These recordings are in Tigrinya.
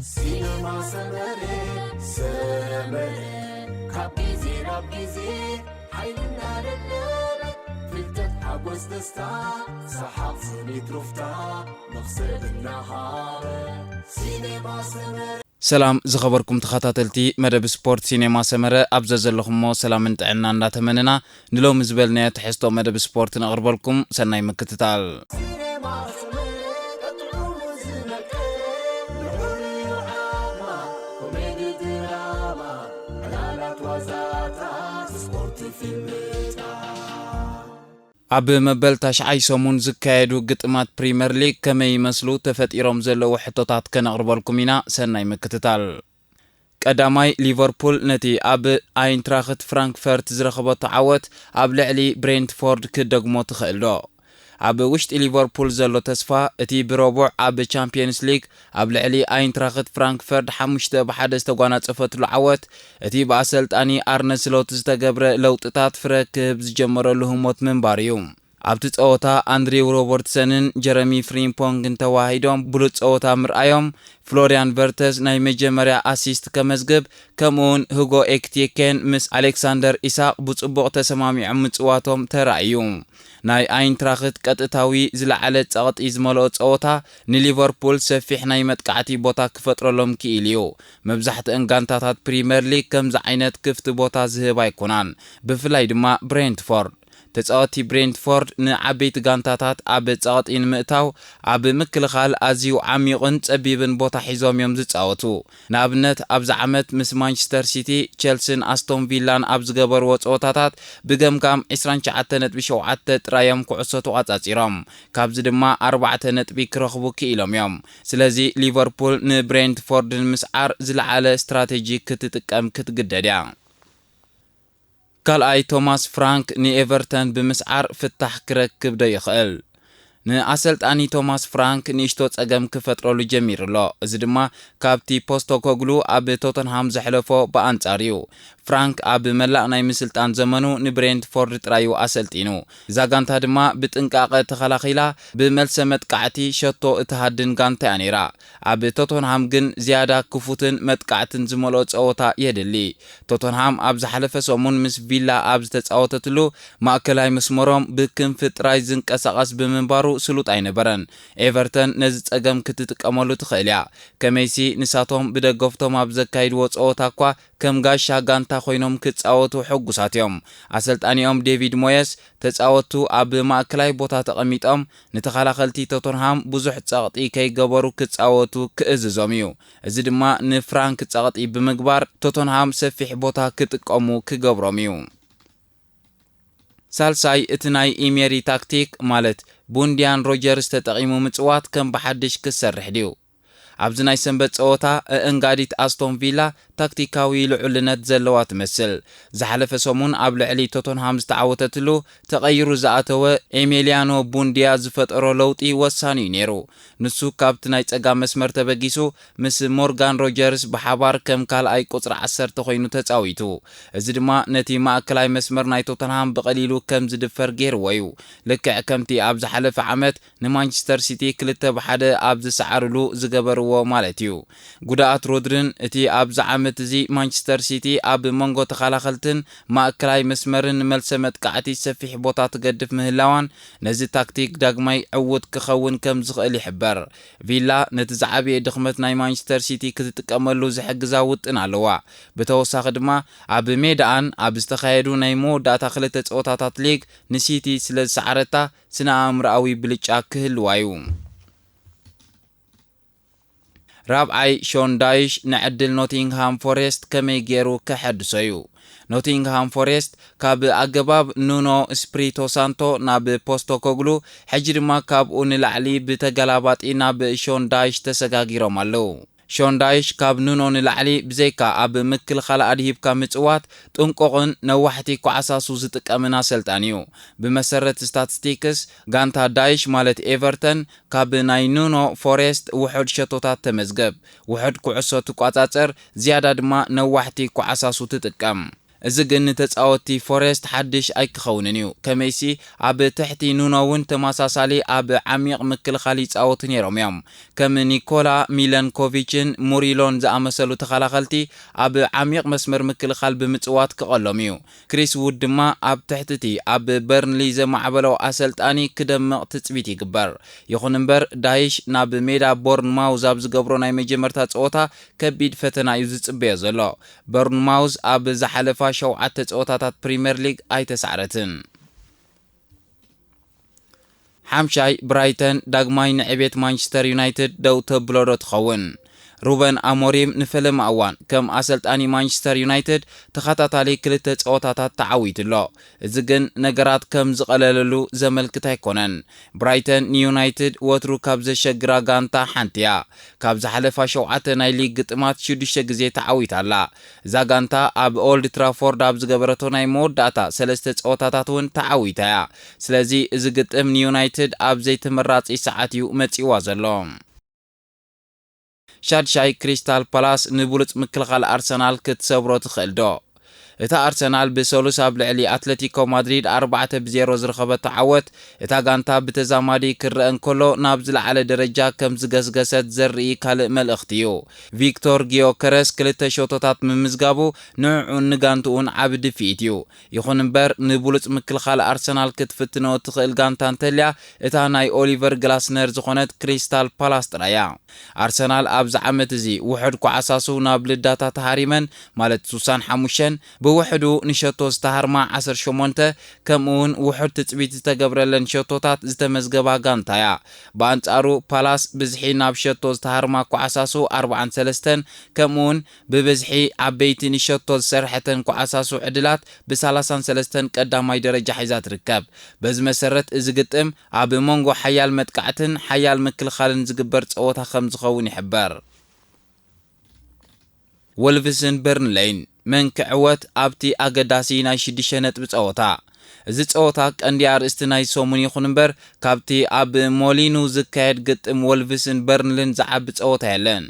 ሲነማ ሰመረ፣ ሰመረ፣ ካብ ግዜ ናብ ግዜ ሓይልና ደለበ፣ ፍልጠት፣ ሓጎስ፣ ደስታ፣ ሰሓቕ፣ ስኒት፣ ሩፍታ፣ መኽሰብ እናሃበ። ሲነማ ሰመረ። ሰላም ዝኸበርኩም ተኸታተልቲ መደብ ስፖርት ሲኔማ ሰመረ፣ ኣብ ዘዘለኹሞ ሰላምን ጥዕና እንዳተመነና፣ ንሎሚ ዝበልናዮ ትሕዝቶ መደብ ስፖርት ነቕርበልኩም። ሰናይ ምክትታል። ኣብ መበል ታሽዓይ ሰሙን ዝካየዱ ግጥማት ፕሪመር ሊግ ከመይ ይመስሉ ተፈጢሮም ዘለዉ ሕቶታት ከነቕርበልኩም ኢና። ሰናይ ምክትታል። ቀዳማይ፣ ሊቨርፑል ነቲ ኣብ ኣይንትራኽት ፍራንክፈርት ዝረኸበቶ ዓወት ኣብ ልዕሊ ብሬንትፎርድ ክደግሞ ትኽእል ዶ? ኣብ ውሽጢ ሊቨርፑል ዘሎ ተስፋ፣ እቲ ብረቡዕ ኣብ ቻምፒየንስ ሊግ ኣብ ልዕሊ ኣይንትራኽት ፍራንክፈርድ ሓሙሽተ ብ ሓደ ዝተጓናጸፈትሉ ዓወት፣ እቲ ብኣሰልጣኒ ኣርነ ስሎት ዝተገብረ ለውጥታት ፍረ ክህብ ዝጀመረሉ ህሞት ምንባሩ እዩ። ኣብቲ ጸወታ፣ ኣንድሪው ሮበርትሰንን ጀረሚ ፍሪምፖንግን ተዋሂዶም ብሉጽ ጸወታ ምርኣዮም፣ ፍሎሪያን ቨርተዝ ናይ መጀመርያ ኣሲስት ከመዝግብ፣ ከምኡውን ሁጎ ኤክቲኬን ምስ ኣሌክሳንደር ኢሳቕ ብጽቡቕ ተሰማሚዖም ምጽዋቶም ተራእዩ። ናይ ኣይንትራኽት ቀጥታዊ ዝለዓለ ጸቕጢ ዝመልኦ ጸወታ፣ ንሊቨርፑል ሰፊሕ ናይ መጥቃዕቲ ቦታ ክፈጥረሎም ክኢሉ እዩ። መብዛሕትአን ጋንታታት ፕሪምየር ሊግ ከምዚ ዓይነት ክፍቲ ቦታ ዝህብ ኣይኮናን፣ ብፍላይ ድማ ብሬንትፎርድ። ተጻወትቲ ብሬንትፎርድ ንዓበይቲ ጋንታታት ኣብ ጸቕጢ ንምእታው፣ ኣብ ምክልኻል ኣዝዩ ዓሚቑን ጸቢብን ቦታ ሒዞም እዮም ዝጻወቱ። ንኣብነት፣ ኣብዚ ዓመት ምስ ማንቸስተር ሲቲ፣ ቸልሲን ኣስቶን ቪላን ኣብ ዝገበርዎ ጸወታታት፣ ብገምጋም ዕስራን ትሽዓተ ነጥቢ ሸውዓተ ጥራይ እዮም ኩዕሶ ተቋጻጺሮም። ካብዚ ድማ ኣርባዕተ ነጥቢ ክረኽቡ ክኢሎም እዮም። ስለዚ፣ ሊቨርፑል ንብሬንትፎርድ ንምስዓር ዝለዓለ ስትራተጂ ክትጥቀም ክትግደድ እያ። ካልኣይ፣ ቶማስ ፍራንክ ንኤቨርተን ብምስዓር ፍታሕ ክረክብ ዶ ይኽእል? ንኣሰልጣኒ ቶማስ ፍራንክ ንእሽቶ ጸገም ክፈጥረሉ ጀሚሩ ኣሎ። እዚ ድማ ካብቲ ፖስቶኮግሉ ኣብ ቶተንሃም ዘሕለፎ ብኣንጻር እዩ። ፍራንክ ኣብ መላእ ናይ ምስልጣን ዘመኑ ንብሬንትፎርድ ጥራይ እዩ ኣሰልጢኑ። እዛ ጋንታ ድማ ብጥንቃቐ ተኸላኺላ፣ ብመልሰ መጥቃዕቲ ሸቶ እትሃድን ጋንታ እያ ነይራ። ኣብ ቶተንሃም ግን ዝያዳ ክፉትን መጥቃዕትን ዝመልኦ ጸወታ የድሊ። ቶተንሃም ኣብ ዝሓለፈ ሰሙን ምስ ቪላ ኣብ ዝተጻወተትሉ፣ ማእከላይ መስመሮም ብክንፊ ጥራይ ዝንቀሳቐስ ብምንባሩ ስሉጥ ኣይነበረን። ኤቨርተን ነዚ ጸገም ክትጥቀመሉ ትኽእል እያ። ከመይሲ፣ ንሳቶም ብደገፍቶም ኣብ ዘካይድዎ ጸወታ እኳ ከም ጋሻ ጋንታ ኮይኖም ክጻወቱ ሕጉሳት እዮም። ኣሰልጣኒኦም ዴቪድ ሞየስ፣ ተጻወትቱ ኣብ ማእከላይ ቦታ ተቐሚጦም ንተኸላኸልቲ ቶተንሃም ብዙሕ ጸቕጢ ከይገበሩ ክጻወቱ ክእዝዞም እዩ። እዚ ድማ ንፍራንክ ጸቕጢ ብምግባር ቶተንሃም ሰፊሕ ቦታ ክጥቀሙ ክገብሮም እዩ። ሳልሳይ፣ እቲ ናይ ኢሜሪ ታክቲክ፣ ማለት ቡንድያን ሮጀርስ ተጠቒሙ ምጽዋት ከም ብሓድሽ ክሰርሕ ድዩ? ኣብዚ ናይ ሰንበት ጸወታ፣ ኣእንጋዲት ኣስቶን ቪላ ታክቲካዊ ልዑልነት ዘለዋ ትመስል። ዝሓለፈ ሰሙን ኣብ ልዕሊ ቶተንሃም ዝተዓወተትሉ፣ ተቐይሩ ዝኣተወ ኤሜልያኖ ቡንድያ ዝፈጠሮ ለውጢ ወሳኒ እዩ ነይሩ። ንሱ ካብቲ ናይ ጸጋም መስመር ተበጊሱ፣ ምስ ሞርጋን ሮጀርስ ብሓባር ከም ካልኣይ ቁጽሪ ዓሰርተ ኮይኑ ተጻዊቱ። እዚ ድማ ነቲ ማእከላይ መስመር ናይ ቶተንሃም ብቐሊሉ ከም ዝድፈር ገይርዎ እዩ። ልክዕ ከምቲ ኣብ ዝሓለፈ ዓመት ንማንቸስተር ሲቲ ክልተ ብ ሓደ ኣብ ዝሰዓርሉ ዝገበርዎ ማለት እዩ። ጉድኣት ሮድሪን፣ እቲ ኣብዚ ዓመት እዚ ማንቸስተር ሲቲ ኣብ መንጎ ተኸላኸልትን ማእከላይ መስመርን ንመልሰ መጥቃዕቲ ሰፊሕ ቦታ ትገድፍ ምህላዋን፣ ነዚ ታክቲክ ዳግማይ ዕዉት ክኸውን ከም ዝኽእል ይሕበር። ቪላ ነቲ ዝዓበየ ድኽመት ናይ ማንቸስተር ሲቲ ክትጥቀመሉ ዝሕግዛ ውጥን ኣለዋ። ብተወሳኺ ድማ፣ ኣብ ሜዳኣን ኣብ ዝተኻየዱ ናይ መወዳእታ ክልተ ጸወታታት ሊግ ንሲቲ ስለ ዝሰዓረታ፣ ስነ ኣእምሮኣዊ ብልጫ ክህልዋ እዩ። ራብዓይ፣ ሾን ዳይሽ ንዕድል ኖቲንግሃም ፎሬስት ከመይ ገይሩ ከሐድሶ እዩ? ኖቲንግሃም ፎሬስት ካብ ኣገባብ ኑኖ ስፕሪቶ ሳንቶ ናብ ፖስቶኮግሉ፣ ሕጂ ድማ ካብኡ ንላዕሊ ብተገላባጢ ናብ ሾን ዳይሽ ተሰጋጊሮም ኣለዉ። ሾን ዳይሽ ካብ ኑኖ ንላዕሊ ብዘይካ ኣብ ምክልኻል ኣድሂብካ ምጽዋት ጥንቁቕን ነዋሕቲ ኮዓሳሱ ዝጥቀምን ኣሰልጣኒ እዩ። ብመሰረት ስታትስቲክስ፣ ጋንታ ዳይሽ ማለት ኤቨርተን ካብ ናይ ኑኖ ፎሬስት ውሑድ ሸቶታት ተመዝገብ፣ ውሑድ ኩዕሶ ትቋጻጸር፣ ዝያዳ ድማ ነዋሕቲ ኮዓሳሱ ትጥቀም። እዚ ግን ንተጻወትቲ ፎሬስት ሓድሽ ኣይክኸውንን እዩ። ከመይሲ ኣብ ትሕቲ ኑኖ እውን ተመሳሳሊ ኣብ ዓሚቕ ምክልኻል ይጻወቱ ነይሮም እዮም። ከም ኒኮላ ሚለንኮቪችን ሙሪሎን ዝኣመሰሉ ተኸላኸልቲ ኣብ ዓሚቕ መስመር ምክልኻል ብምጽዋት ክቐሎም እዩ። ክሪስ ውድ ድማ ኣብ ትሕቲ እቲ ኣብ በርንሊ ዘማዕበሎ ኣሰልጣኒ ክደምቕ ትጽቢት ይግበር። ይኹን እምበር ዳይሽ ናብ ሜዳ ቦርንማውዝ ኣብ ዝገብሮ ናይ መጀመርታ ጸወታ ከቢድ ፈተና እዩ ዝጽበዮ ዘሎ። በርንማውዝ ኣብ ዝሓለፋ ሸውዓተ ጸወታታት ፕሪምየር ሊግ ኣይተሳዕረትን። ሓምሻይ፣ ብራይተን ዳግማይ ንዕቤት ማንቸስተር ዩናይትድ ደው ተብሎ ዶ ትኸውን? ሩበን ኣሞሪም ንፈለማ እዋን ከም ኣሰልጣኒ ማንቸስተር ዩናይትድ ተኸታታሊ ክልተ ጸወታታት ተዓዊቱ ኣሎ። እዚ ግን ነገራት ከም ዝቐለለሉ ዘመልክት ኣይኮነን። ብራይተን ንዩናይትድ ወትሩ ካብ ዘሸግራ ጋንታ ሓንቲ እያ። ካብ ዝሓለፋ ሸውዓተ ናይ ሊግ ግጥማት ሽዱሽተ ግዜ ተዓዊታ ኣላ። እዛ ጋንታ ኣብ ኦልድ ትራፎርድ ኣብ ዝገበረቶ ናይ መወዳእታ ሰለስተ ጸወታታት እውን ተዓዊታ እያ። ስለዚ እዚ ግጥም ንዩናይትድ ኣብ ዘይተመራጺ ሰዓት እዩ መጺእዋ ዘሎ። ሻድሻይ፣ ክሪስታል ፓላስ ንብሉጽ ምክልኻል ኣርሰናል ክትሰብሮ ትኽእል ዶ? እታ ኣርሰናል ብሰሉስ ኣብ ልዕሊ ኣትለቲኮ ማድሪድ ኣርባዕተ ብዜሮ ዝረኸበቶ ዓወት፣ እታ ጋንታ ብተዛማዲ ክረአ እንከሎ ናብ ዝለዓለ ደረጃ ከም ዝገስገሰት ዘርኢ ካልእ መልእኽቲ እዩ። ቪክቶር ጊዮከረስ ክልተ ሸቶታት ምምዝጋቡ ንዕኡን ንጋንትኡን ዓቢ ድፍኢት እዩ። ይኹን እምበር ንብሉጽ ምክልኻል ኣርሰናል ክትፍትኖ እትኽእል ጋንታ እንተልያ እታ ናይ ኦሊቨር ግላስነር ዝኾነት ክሪስታል ፓላስ ጥራይ እያ። ኣርሰናል ኣብዚ ዓመት እዚ ውሑድ ኳዕሳሱ ናብ ልዳታ ተሃሪመን፣ ማለት ስሳን ሓሙሽተን፣ ብውሕዱ ንሸቶ ዝተሃርማ ዓሰርተ ሸሞንተ፣ ከምኡ እውን ውሑድ ትጽቢት ዝተገብረለን ሸቶታት ዝተመዝገባ ጋንታ እያ። ብኣንጻሩ ፓላስ ብዝሒ ናብ ሸቶ ዝተሃርማ ኳዕሳሱ ኣርብዓን ሰለስተን፣ ከምኡ እውን ብብዝሒ ዓበይቲ ንሸቶ ዝሰርሐተን ኳዕሳሱ ዕድላት ብሰላሳን ሰለስተን ቀዳማይ ደረጃ ሒዛ ትርከብ። በዚ መሰረት እዚ ግጥም ኣብ መንጎ ሓያል መጥቃዕትን ሓያል ምክልኻልን ዝግበር ጸወታ ከም ዝኸውን ይሕበር። ወልቭስን በርንሌይን መን ክዕወት ኣብቲ ኣገዳሲ ናይ ሽዱሽተ ነጥቢ ጸወታ? እዚ ጸወታ ቀንዲ ኣርእስቲ ናይ ሰሙን ይኹን እምበር፣ ካብቲ ኣብ ሞሊኑ ዝካየድ ግጥም ወልቭስን በርንልን ዝዓቢ ጸወታ የለን።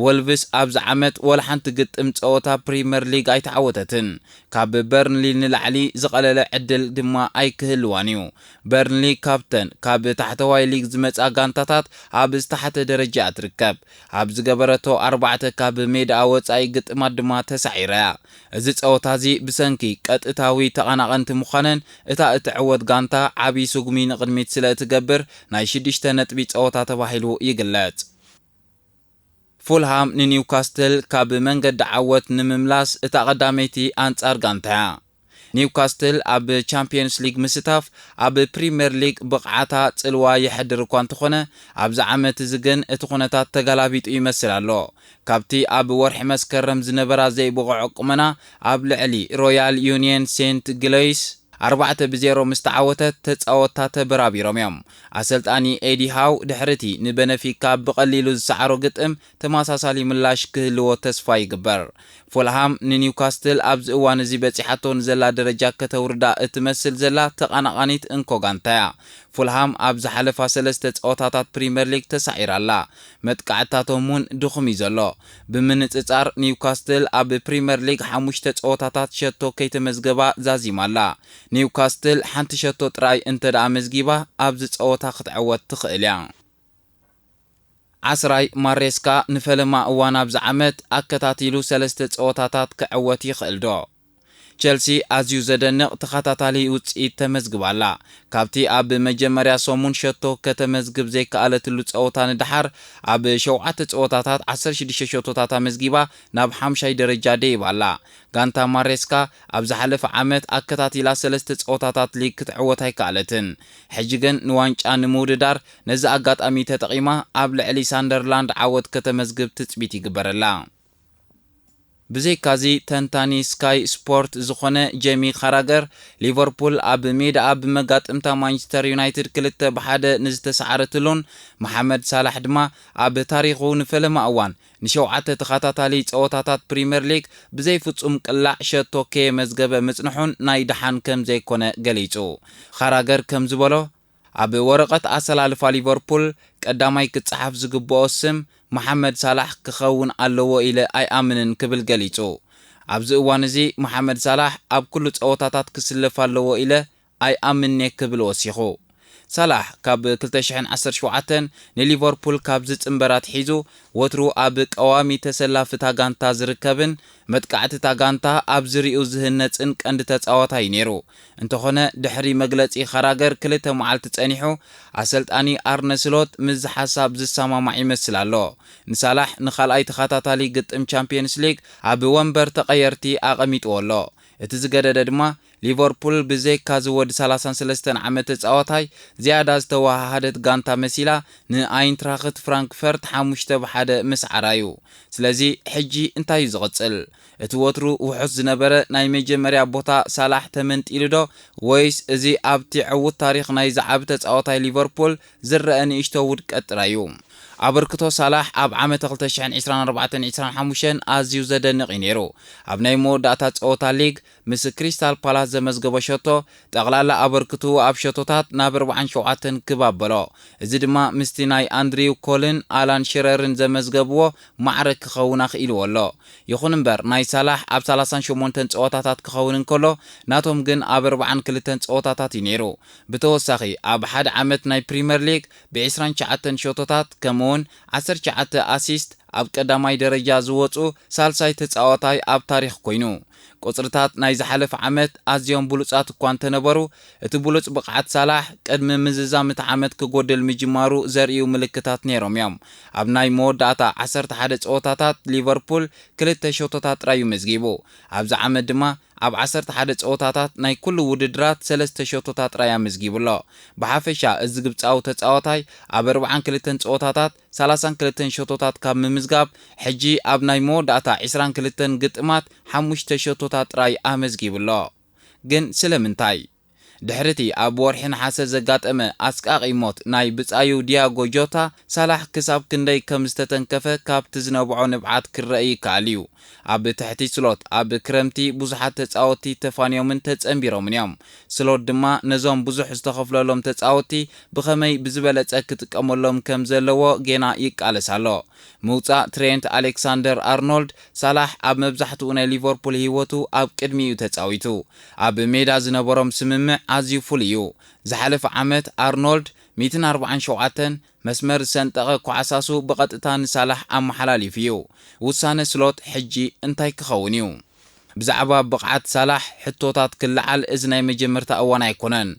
ወልቭስ ኣብዚ ዓመት ወላ ሓንቲ ግጥም ጸወታ ፕሪምየር ሊግ ኣይተዓወተትን። ካብ በርንሊ ንላዕሊ ዝቐለለ ዕድል ድማ ኣይክህልዋን እዩ። በርንሊ ካብተን ካብ ታሕተዋይ ሊግ ዝመጻ ጋንታታት ኣብ ዝተሓተ ደረጃ እያ ትርከብ። ኣብ ዝገበረቶ ኣርባዕተ ካብ ሜዳኣ ወጻኢ ግጥማት ድማ ተሳዒራ እያ። እዚ ጸወታ እዚ ብሰንኪ ቀጥታዊ ተቐናቐንቲ ምዃነን እታ እትዕወት ጋንታ ዓቢ ስጉሚ ንቕድሚት ስለ እትገብር ናይ ሽዱሽተ ነጥቢ ጸወታ ተባሂሉ ይግለጽ። ፉልሃም ንኒውካስትል ካብ መንገዲ ዓወት ንምምላስ እታ ቀዳመይቲ ኣንጻር ጋንታ እያ። ኒውካስትል ኣብ ቻምፒየንስ ሊግ ምስታፍ ኣብ ፕሪምየር ሊግ ብቕዓታ ጽልዋ የሕድር እኳ እንተኾነ፣ ኣብዚ ዓመት እዚ ግን እቲ ኩነታት ተገላቢጡ ይመስል ኣሎ። ካብቲ ኣብ ወርሒ መስከረም ዝነበራ ዘይብቑዕ ቁመና ኣብ ልዕሊ ሮያል ዩኒየን ሴንት ግሎይስ ኣርባዕተ ብዜሮ ምስ ተዓወተት፣ ተጻወትታ ተበራቢሮም እዮም። ኣሰልጣኒ ኤዲ ሃው ድሕርቲ ንበነፊካ ብቐሊሉ ዝሰዓሮ ግጥም ተመሳሳሊ ምላሽ ክህልዎ ተስፋ ይግበር። ፉልሃም ንኒውካስትል ኣብዚ እዋን እዚ በጺሓቶ ንዘላ ደረጃ ከተውርዳ እትመስል ዘላ ተቐናቓኒት እንኮ ጋንታ እያ። ፉልሃም ኣብ ዝሓለፋ ሰለስተ ጸወታታት ፕሪምየር ሊግ ተሳዒራ ኣላ። መጥቃዕትታቶም እውን ድኹም እዩ ዘሎ። ብምንጽጻር ኒውካስትል ኣብ ፕሪምየር ሊግ ሓሙሽተ ጸወታታት ሸቶ ከይተመዝገባ ዛዚማ ኣላ። ኒውካስትል ሓንቲ ሸቶ ጥራይ እንተ ደኣ መዝጊባ ኣብዚ ጸወታ ክትዕወት ትኽእል እያ። ዓስራይ፣ ማሬስካ ንፈለማ እዋን ኣብዚ ዓመት ኣከታቲሉ ሰለስተ ጸወታታት ክዕወት ይኽእል ዶ? ቸልሲ ኣዝዩ ዘደንቕ ተኸታታሊ ውጽኢት ተመዝግባ ኣላ። ካብቲ ኣብ መጀመርያ ሰሙን ሸቶ ከተመዝግብ ዘይከኣለትሉ ጸወታ ንደሓር፣ ኣብ ሸውዓተ ጸወታታት ዓሰርተ ሽዱሽተ ሸቶታት ኣመዝጊባ ናብ ሓምሻይ ደረጃ ደይባ ኣላ። ጋንታ ማሬስካ ኣብ ዝሓለፈ ዓመት ኣከታቲላ ሰለስተ ጸወታታት ሊግ ክትዕወት ኣይከኣለትን። ሕጂ ግን ንዋንጫ ንምውድዳር ነዚ ኣጋጣሚ ተጠቒማ ኣብ ልዕሊ ሳንደርላንድ ዓወት ከተመዝግብ ትጽቢት ይግበረላ። ብዘይካዚ፣ ተንታኒ ስካይ ስፖርት ዝኾነ ጄሚ ካራገር፣ ሊቨርፑል ኣብ ሜዳኣ ብመጋጥምታ ማንቸስተር ዩናይትድ ክልተ ብሓደ ንዝተሰዓረትሉን መሓመድ ሳላሕ ድማ ኣብ ታሪኹ ንፈለማ እዋን ንሸውዓተ ተኸታታሊ ጸወታታት ፕሪምየር ሊግ ብዘይ ፍጹም ቅላዕ ሸቶ ከየመዝገበ ምጽንሑን ናይ ደሓን ከም ዘይኮነ ገሊጹ። ካራገር ከም ዝበሎ፣ ኣብ ወረቐት ኣሰላልፋ ሊቨርፑል ቀዳማይ ክጸሓፍ ዝግብኦ ስም መሓመድ ሳላሕ ክኸውን ኣለዎ ኢለ ኣይኣምንን ክብል ገሊጹ። ኣብዚ እዋን እዚ መሓመድ ሳላሕ ኣብ ኩሉ ጸወታታት ክስለፍ ኣለዎ ኢለ ኣይኣምን'የ ክብል ወሲኹ። ሳላሕ ካብ ክልተ ሽሕን ዓሰርተ ሸውዓተን ንሊቨርፑል ካብ ዝጽንበር ኣትሒዙ ወትሩ ኣብ ቀዋሚ ተሰላፊ እታ ጋንታ ዝርከብን መጥቃዕቲ እታ ጋንታ ኣብ ዝርይኡ ዝህነጽን ቀንዲ ተጻዋታይ ነይሩ። እንተኾነ ድሕሪ መግለጺ ካራገር ክልተ መዓልቲ ጸኒሑ ኣሰልጣኒ ኣርነ ስሎት ምስዚ ሓሳብ ዝሰማማዕ ይመስል ኣሎ። ንሳላሕ ንኻልኣይ ተኸታታሊ ግጥም ቻምፒየንስ ሊግ ኣብ ወንበር ተቐየርቲ ኣቐሚጥዎ ኣሎ። እቲ ዝገደደ ድማ ሊቨርፑል ብዘይካ ዝወዲ ሰላሳን ሰለስተን ዓመት ተጻዋታይ ዝያዳ ዝተወሃሃደት ጋንታ መሲላ ንኣይንትራኽት ፍራንክፈርት ሓሙሽተ ብ ሓደ ምስዓራ እዩ። ስለዚ ሕጂ እንታይ እዩ ዝቕጽል? እቲ ወትሩ ውሑስ ዝነበረ ናይ መጀመርያ ቦታ ሳላሕ ተመንጢሉ ዶ ወይስ እዚ ኣብቲ ዕዉት ታሪኽ ናይ ዝዓቢ ተጻዋታይ ሊቨርፑል ዝረአ ንእሽቶ ውድቀት ጥራይ እዩ? ኣበርክቶ ሳላሕ ኣብ ዓመተ ክልተ ሽሕን ዕስራን ኣርባዕተን ዕስራን ሓሙሽተን ኣዝዩ ዘደንቕ እዩ ነይሩ። ኣብ ናይ መወዳእታ ጸወታ ሊግ ምስ ክሪስታል ፓላስ ዘመዝገቦ ሸቶ፣ ጠቕላላ ኣበርክትኡ ኣብ ሸቶታት ናብ ኣርባዓን ሸውዓተን ክብ ኣበሎ። እዚ ድማ ምስቲ ናይ ኣንድሪው ኮልን ኣላን ሽረርን ዘመዝገብዎ ማዕረ ክኸውን ኣኽኢልዎ ኣሎ። ይኹን እምበር ናይ ሳላሕ ኣብ ሰላሳን ሸሞንተን ጸወታታት ክኸውን እንከሎ፣ ናቶም ግን ኣብ ኣርባዓን ክልተን ጸወታታት እዩ ነይሩ። ብተወሳኺ ኣብ ሓደ ዓመት ናይ ፕሪመር ሊግ ብዕስራን ትሽዓተን ሸቶታት ከምኡውን ዓሰርተ ትሽዓተ ኣሲስት ኣብ ቀዳማይ ደረጃ ዝወጹ ሳልሳይ ተጻዋታይ ኣብ ታሪኽ ኮይኑ። ቁጽርታት ናይ ዝሓለፈ ዓመት ኣዝዮም ብሉጻት እኳ እንተነበሩ፣ እቲ ብሉጽ ብቕዓት ሳላሕ ቅድሚ ምዝዛም እቲ ዓመት ክጎድል ምጅማሩ ዘርእዩ ምልክታት ነይሮም እዮም። ኣብ ናይ መወዳእታ ዓሰርተ ሓደ ጸወታታት ሊቨርፑል ክልተ ሸቶታት ጥራይ እዩ መዝጊቡ። ኣብዚ ዓመት ድማ ኣብ ዓሰርተ ሓደ ጸወታታት ናይ ኩሉ ውድድራት ሰለስተ ሸቶታት ጥራይ ኣመዝጊቡ ኣሎ። ብሓፈሻ እዚ ግብጻዊ ተጻዋታይ ኣብ ኣርባዓን ክልተን ጸወታታት ሰላሳን ክልተን ሸቶታት ካብ ምምዝጋብ፣ ሕጂ ኣብ ናይ መወዳእታ ዕስራን ክልተን ግጥማት ሓሙሽተ ሸቶታት ጥራይ ኣመዝጊቡ ኣሎ። ግን ስለምንታይ? ድሕሪ እቲ ኣብ ወርሒ ነሓሰ ዘጋጠመ ኣስቃቒ ሞት ናይ ብጻዩ ዲያጎ ጆታ፣ ሳላሕ ክሳብ ክንደይ ከም ዝተተንከፈ ካብቲ ዝነብዖ ንብዓት ክረአ ይከኣል እዩ። ኣብ ትሕቲ ስሎት ኣብ ክረምቲ ብዙሓት ተጻወትቲ ተፋንዮምን ተጸንቢሮምን እዮም። ስሎት ድማ ነዞም ብዙሕ ዝተኸፍለሎም ተጻወትቲ ብኸመይ ብዝበለጸ ክጥቀመሎም ከም ዘለዎ ጌና ይቃለስ ኣሎ። ምውጻእ ትሬንት ኣሌክሳንደር ኣርኖልድ፣ ሳላሕ ኣብ መብዛሕትኡ ናይ ሊቨርፑል ህይወቱ ኣብ ቅድሚኡ ተጻዊቱ። ኣብ ሜዳ ዝነበሮም ስምምዕ ኣዝዩ ፍሉይ እዩ። ዝሓለፈ ዓመት ኣርኖልድ ሚእትን ኣርባዓን ሸውዓተን መስመር ዝሰንጠቐ ኳዕሳሱ ብቐጥታ ንሳላሕ ኣመሓላሊፉ እዩ። ውሳነ ስሎት ሕጂ እንታይ ክኸውን እዩ? ብዛዕባ ብቕዓት ሳላሕ ሕቶታት ክለዓል እዚ ናይ መጀመርታ እዋን ኣይኮነን።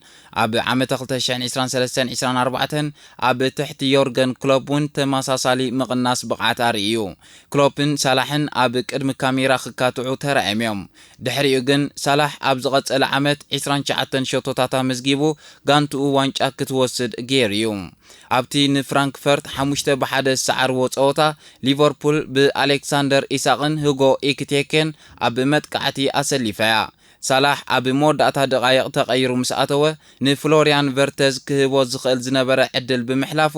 ኣብ ዓመተ ክልተ ሽሕን ዕስራን ሰለስተን ዕስራን ኣርባዕተን ኣብ ትሕቲ ዮርገን ክሎፕ እውን ተመሳሳሊ ምቕናስ ብቕዓት ኣርእዩ እዩ። ክሎፕን ሳላሕን ኣብ ቅድሚ ካሜራ ክካትዑ ተራእዮም እዮም። ድሕሪኡ ግን ሳላሕ ኣብ ዝቐጸለ ዓመት ዕስራን ትሽዓተን ሸቶታት ኣመዝጊቡ ጋንትኡ ዋንጫ ክትወስድ ገይሩ እዩ። ኣብቲ ንፍራንክፈርት ሓሙሽተ ብ ሓደ ዝሰዓርዎ ጸወታ፣ ሊቨርፑል ብኣሌክሳንደር ኢሳቕን ህጎ ኢክቴኬን ኣብ መጥቃዕቲ ኣሰሊፋ እያ። ሳላሕ ኣብ መወዳእታ ደቓይቕ ተቐይሩ ምስ ኣተወ፣ ንፍሎርያን ቨርተዝ ክህቦ ዝኽእል ዝነበረ ዕድል ብምሕላፉ፣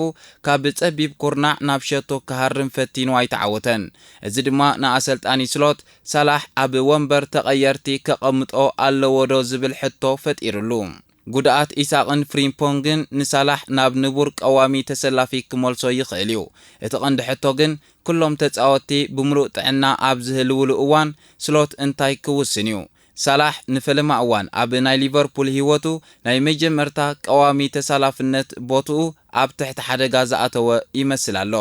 ካብ ጸቢብ ኩርናዕ ናብ ሸቶ ክሃርም ፈቲኑ ኣይተዓወተን። እዚ ድማ ንኣሰልጣኒ ስሎት፣ ሳላሕ ኣብ ወንበር ተቐየርቲ ከቐምጦ ኣለዎ ዶ ዝብል ሕቶ ፈጢሩሉ። ጉድኣት ኢሳቕን ፍሪምፖንግን ንሳላሕ ናብ ንቡር ቀዋሚ ተሰላፊ ክመልሶ ይኽእል እዩ። እቲ ቀንዲ ሕቶ ግን፣ ኩሎም ተጻወትቲ ብምሉእ ጥዕና ኣብ ዝህልውሉ እዋን፣ ስሎት እንታይ ክውስን እዩ? ሳላሕ ንፈለማ እዋን ኣብ ናይ ሊቨርፑል ህይወቱ ናይ መጀመርታ ቀዋሚ ተሰላፍነት ቦትኡ ኣብ ትሕቲ ሓደጋ ዝኣተወ ይመስል ኣሎ።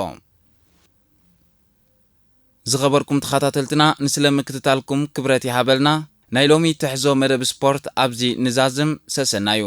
ዝኸበርኩም ተኸታተልትና፣ ንስለ ምክትታልኩም ክብረት ይሃበልና። ናይ ሎሚ ትሕዞ መደብ ስፖርት ኣብዚ ንዛዝም። ሰሰናዩ።